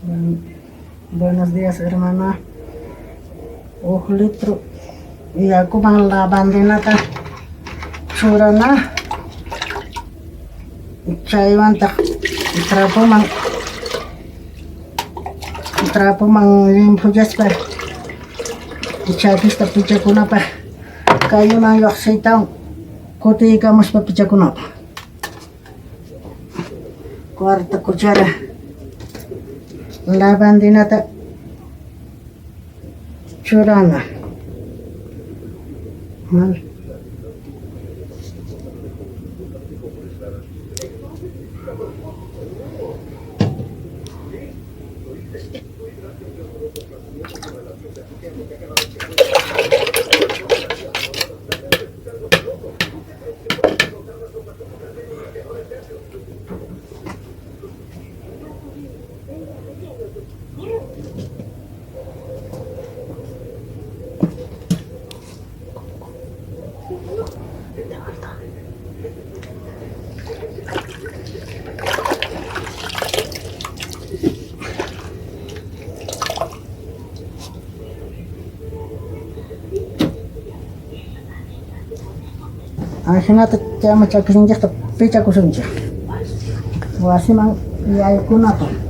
Buenos días, hermana. Uj litro yakuman lavandinata churana. Chaywantaj trapoman trapoman llimphuchaspa chakista pichakunapaj calleman llojsiytawan kutiykamuspa pichakunapaj. Cuarta cuchara lavandinata churana. Ajinata chayman chakisninchejta pichakusunchej wasiman yaykunapaj.